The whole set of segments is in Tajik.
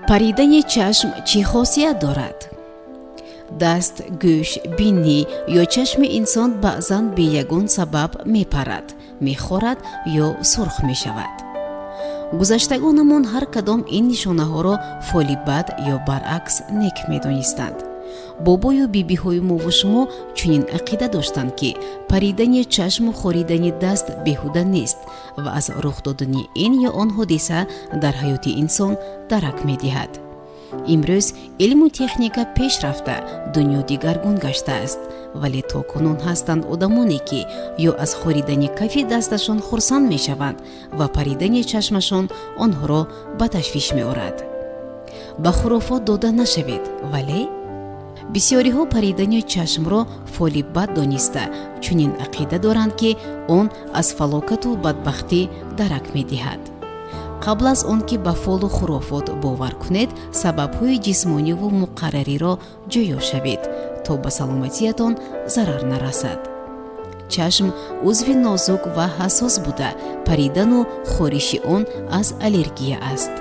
Паридани чашм чӣ хосият дорад? Даст, гӯш, бинӣ ё чашми инсон баъзан бе ягон сабаб мепарад, мехорад ё сурх мешавад. Гузаштагонамон ҳар кадом ин нишонаҳоро фоли бад ё баръакс нек медонистанд. Бобою бибиҳои мову шумо чунин ақида доштанд, ки паридани чашму хоридани даст беҳуда нест ва аз рух додани ин ё он ҳодиса дар ҳаёти инсон дарак медиҳад. Имрӯз илму техника пеш рафта, дунё дигаргун гаштааст, вале то кунун ҳастанд одамоне, ки ё аз хоридани кафи дасташон хурсанд мешаванд ва паридани чашмашон онҳоро ба ташвиш меорад. Ба хурофот дода нашавед, вале бисёриҳо паридани чашмро фоли бад дониста, чунин ақида доранд, ки он аз фалокату бадбахтӣ дарак медиҳад. Қабл аз он ки ба фолу хурофот бовар кунед, сабабҳои ҷисмониву муқаррариро ҷӯё шавед, то ба саломатиятон зарар нарасад. Чашм узви нозук ва ҳассос буда, паридану хориши он аз аллергия аст.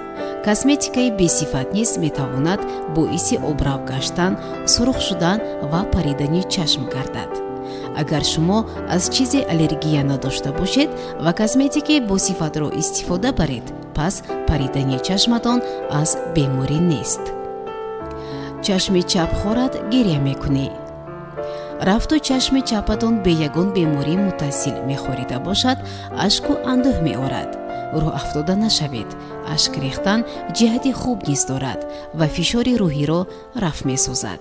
Косметикаи бесифат низ метавонад боиси обрав гаштан, сурх шудан ва паридани чашм гардад. Агар шумо аз чизе аллергия надошта бошед ва косметикаи босифатро истифода баред, пас паридани чашматон аз беморӣ нест. Чашми чап хорад, гиря мекунӣ. Рафту чашми чапатон бе ягон беморӣ муттасил мехорида бошад, ашку андӯҳ меорад. Рӯҳ афтода нашавед. Ашк рехтан ҷиҳати хуб низ дорад ва фишори рӯҳиро рафъ месозад.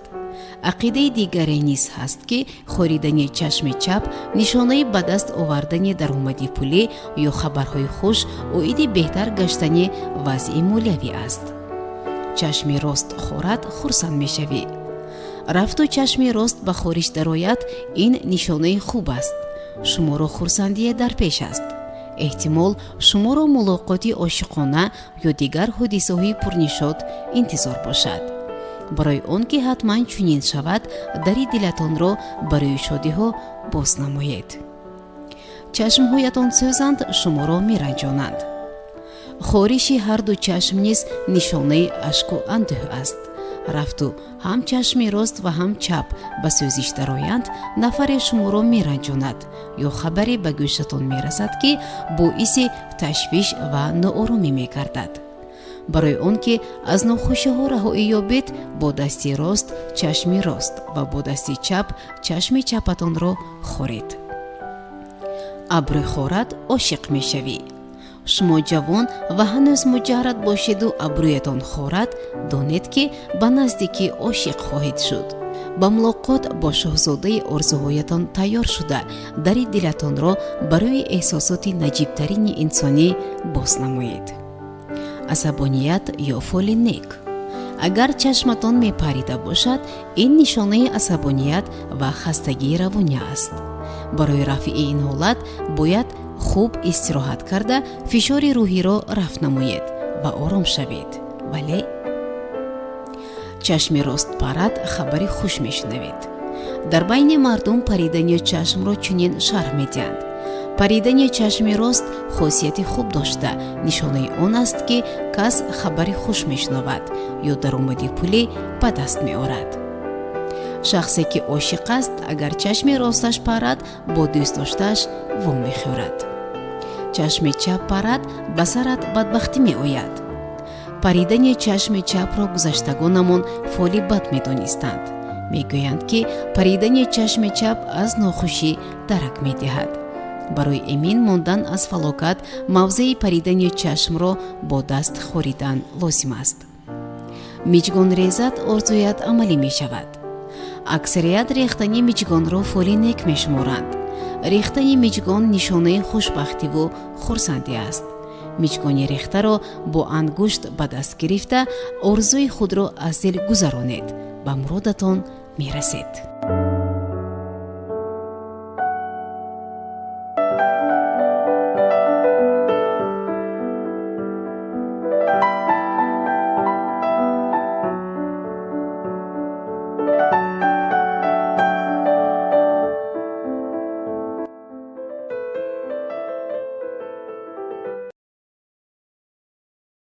Ақидаи дигаре низ ҳаст, ки хоридани чашми чап нишонаи ба даст овардани даромади пулӣ ё хабарҳои хуш оиди беҳтар гаштани вазъи молиявӣ аст. Чашми рост хорад, хурсанд мешавӣ. Рафту чашми рост ба хориш дарояд, ин нишонаи хуб аст. Шуморо хурсандие дар пеш аст. Эҳтимол, шуморо мулоқоти ошиқона ё дигар ҳодисаҳои пурнишот интизор бошад. Барои он ки ҳатман чунин шавад, дари дилатонро барои шодиҳо боз намоед. Чашмҳоятон сӯзанд, шуморо меранҷонанд. Хориши ҳарду чашм низ нишонаи ашку андӯҳ аст. Рафту ҳам чашми рост ва ҳам чап ба сӯзиш дароянд, нафаре шуморо меранҷонад ё хабаре ба гӯшатон мерасад, ки боиси ташвиш ва нооромӣ мегардад. Барои он ки аз нохушиҳо раҳоӣ ёбед, бо дасти рост чашми рост ва бо дасти чап чашми чапатонро хоред. Абрӯй хорад, ошиқ мешавӣ. Шумо ҷавон ва ҳанӯз муҷаррад бошеду абрӯятон хорад, донед, ки ба наздикӣ ошиқ хоҳед шуд. Ба мулоқот бо шоҳзодаи орзуҳоятон тайёр шуда, дари дилатонро барои эҳсосоти наҷибтарини инсонӣ боз намоед. Асабоният ё фоли нек. Агар чашматон мепарида бошад, ин нишонаи асабоният ва хастагии равонӣ аст. Барои рафъи ин ҳолат бояд хуб истироҳат карда, фишори рӯҳиро рафъ намоед ва ором шавед. Вале чашми рост парад, хабари хуш мешунавед. Дар байни мардум паридани чашмро чунин шарҳ медиҳанд: паридани чашми рост хосияти хуб дошта, нишонаи он аст, ки кас хабари хуш мешунавад ё даромади пулӣ ба даст меорад. Шахсе ки ошиқ аст, агар чашми росташ парад, бо дӯстдоштааш вомехӯрад. Чашми чап парад, ба сарат бадбахтӣ меояд. Паридани чашми чапро гузаштагонамон фоли бад медонистанд. Мегӯянд, ки паридани чашми чап аз нохушӣ дарак медиҳад. Барои эмин мондан аз фалокат мавзеи паридани чашмро бо даст хоридан лозим аст. Миҷгон резад, орзуят амалӣ мешавад. Аксарият рехтани миҷгонро фоли нек мешуморанд. Рехтани миҷгон нишонаи хушбахтиву хурсандӣ аст. Миҷгони рехтаро бо ангушт ба даст гирифта, орзуи худро аз дил гузаронед, ба муродатон мерасед.